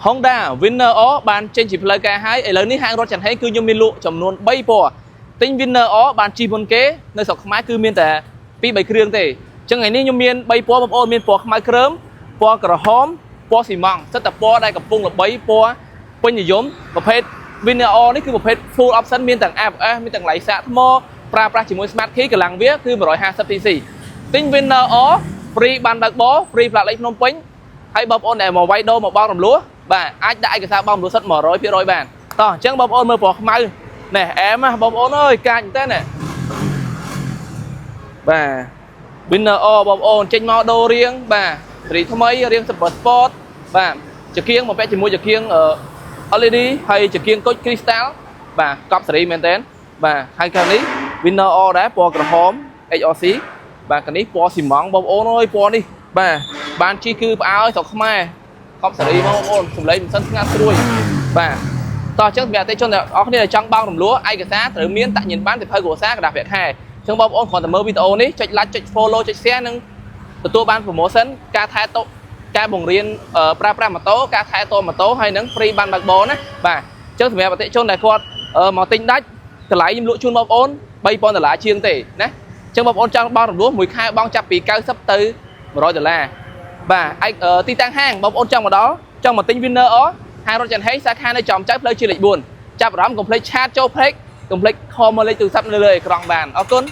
Honda Winner R បានចេញជាផ្លូវការហើយឥឡូវនេះហាងរថចន្ទហេងគឺខ្ញុំមានលក់ចំនួន3ពណ៌ទិញ Winner R បានជិះមុនគេនៅស្រុកខ្មែរគឺមានតែ2 3គ្រឿងទេអញ្ចឹងថ្ងៃនេះខ្ញុំមាន3ពណ៌បងប្អូនមានពណ៌ខ្មៅគ្រើមពណ៌ក្រហមពណ៌ស៊ីម៉ង់សិតតែពណ៌ដែលកំពុងល្បីពណ៌ពេញនិយមប្រភេទ Winner R នេះគឺប្រភេទ full option មានទាំង ABS មានទាំងឡៃសាកថ្មប្រើប្រាស់ជាមួយ Smart Key កម្លាំងវាគឺ 150 cc ទិញ Winner R free បានបើកបរ free ផ្លាកលេខភ្នំពេញ ហើយបងប្អូនដែលមកវាយដូរមកបង់រំលោះបាទអាចដាក់ឯកសារបង់រំលោះសិត100%បានតោះអញ្ចឹងបងប្អូនមើលពណ៌ខ្មៅណែអែមណាបងប្អូនអើយកាចមែនតើណែបាទ Winner R បងប្អូនចេញមកដូររៀងបាទសេរីថ្មីរៀង Super Sport បាទចង្គៀងមកពាក់ជាមួយចង្គៀងអឺ LED ហើយចង្គៀងគុជ Crystal បាទកប់សេរីមែនតើបាទហើយខាងនេះ Winner R ដែរពណ៌ក្រហម HRC បាទខាងនេះពណ៌ស៊ីម៉ង់បងប្អូនអើយពណ៌នេះបាទបានជិះគឺផ្អើលស្រុកខ្មែរកប់សេរីមកបងប្អូនសំឡេងមិនសិនស្ងាត់ស្រួយបាទតោះអញ្ចឹងសម្រាប់អតិថិជនទាំងអស់គ្នាដែលចង់បង់រំលោះឯកសារត្រូវមានតញ្ញាណប័ណ្ណសៀវភៅគ្រួសារក្រដាសប្រាក់ខែអញ្ចឹងបងប្អូនគ្រាន់តែមើលវីដេអូនេះចុច like ចុច follow ចុច share និងទទួលបាន promotion ការថែតុការបង្រៀនអឺប្រើប្រាស់ម៉ូតូការថែទាំម៉ូតូហើយនឹង free បានបើកបរណាបាទអញ្ចឹងសម្រាប់អតិថិជនដែលគាត់អឺមកទិញដាច់តម្លៃខ្ញុំលក់ជូនបងប្អូន3000ដុល្លារជាងទេណាអញ្ចឹងបងប្អូនចង់បង់រំលោះមួយខែបង់ចាប់ពី90ទៅ100ដុល្លារបាទឯកអឺទីតាំងហាងបងប្អូនចង់មកដល់ចង់មកទិញ Winner R ហាងរថចន្ទហេងសាខានៅចំចៅផ្លូវជាលេខ4ចាប់អារម្មណ៍កុំភ្លេច chat ចូល page កុំភ្លេច call មកលេខទូរស័ព្ទនៅលើអេក្រង់បានអរគុណ។